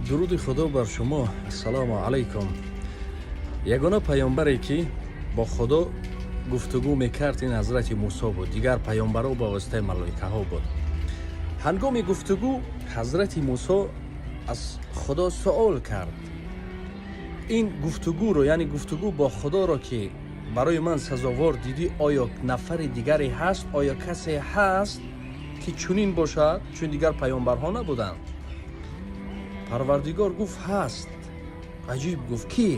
Дуруди Худо бар шумо, ассалому алайкум. Ягона паёмбаре, ки бо Худо гуфтугӯ мекард, ин Ҳазрати Мусо буд. Дигар паёмбаро ба воситаи малоикаҳо буд. Ҳангоми гуфтугӯ Ҳазрати Мусо аз Худо суол кард: ин гуфтугӯро, яъне гуфтугӯ бо Худоро, ки барои ман сазовор дидӣ, оё нафари дигаре ҳаст? Оё касе ҳаст, ки чунин бошад? Чун дигар паёмбарҳо набуданд. Парвардигор гуфт: ҳаст. Аҷиб, гуфт, кӣ?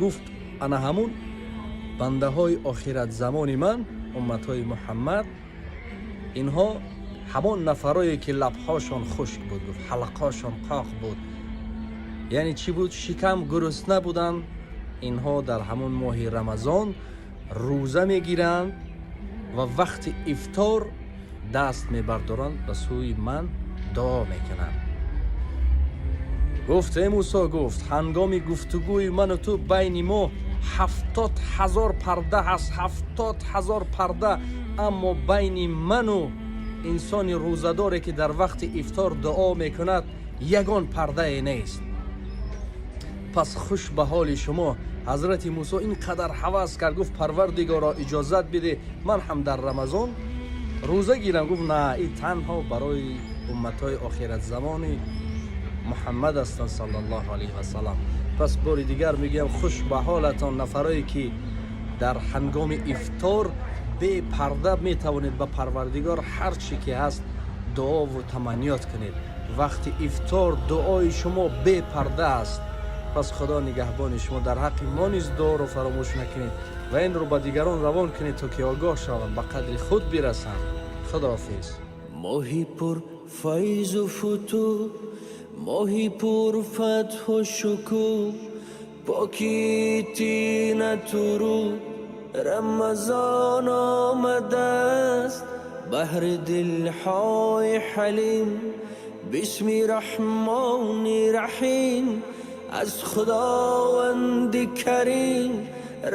Гуфт: ана ҳамун бандаҳои охиратзамони ман, умматҳои Муҳаммад. Инҳо ҳамон нафарое, ки лабҳошон хушк буд, гуфт, ҳалқашон қоқ буд, яъне чӣ буд? Шикам гурусна буданд. Инҳо дар ҳамон моҳи Рамазон рӯза мегиранд ва вақти ифтор даст мебардоранд, ба сӯи ман дуо мекунанд. Гуфт: э Мусо, гуфт, ҳангоми гуфтугӯи ману ту байни мо 70 000 парда ҳаст, 70 000 парда, аммо байни ману инсони рӯзадоре, ки дар вақти ифтор дуо мекунад, ягон пардае нест. Пас хуш ба ҳоли шумо. Ҳазрати Мусо ин қадар ҳавас кард, гуфт: Парвардигоро, иҷозат биде, ман ҳам дар Рамазон рӯза гирам. Гуфт: на, ин танҳо барои умматҳои охиратзамони Муҳаммад ҳастанд, саллаллоҳу алайҳи васалам. Пас бори дигар мегӯям: хуш ба ҳолатон, нафарое, ки дар ҳангоми ифтор бепарда метавонед ба Парвардигор ҳар чӣ ки ҳаст дуову таманниёт кунед. Вақти ифтор дуои шумо бепарда аст. Пас Худо нигаҳбони шумо. Дар ҳаққи мо низ дуоро фаромӯш накунед ва инро ба дигарон равон кунед, то ки огоҳ шаванд, ба қадри худ бирасанд. Худоҳофиз. Моҳи пур файзу футӯҳ, моҳи пур фатҳу шукӯҳ, покии тинату рӯҳ, Рамазон омадааст баҳри дилҳои ҳалим. Бисми Раҳмони Раҳим, аз Худованди Карим,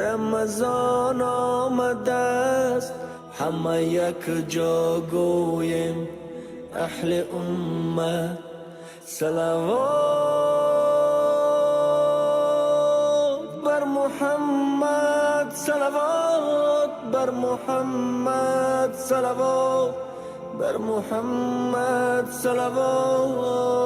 Рамазон омадааст. Ҳама якҷо гӯем, аҳли уммат: салавот бар Муҳаммад, салавот бар Муҳаммад, салавот бар Муҳаммад, салавот.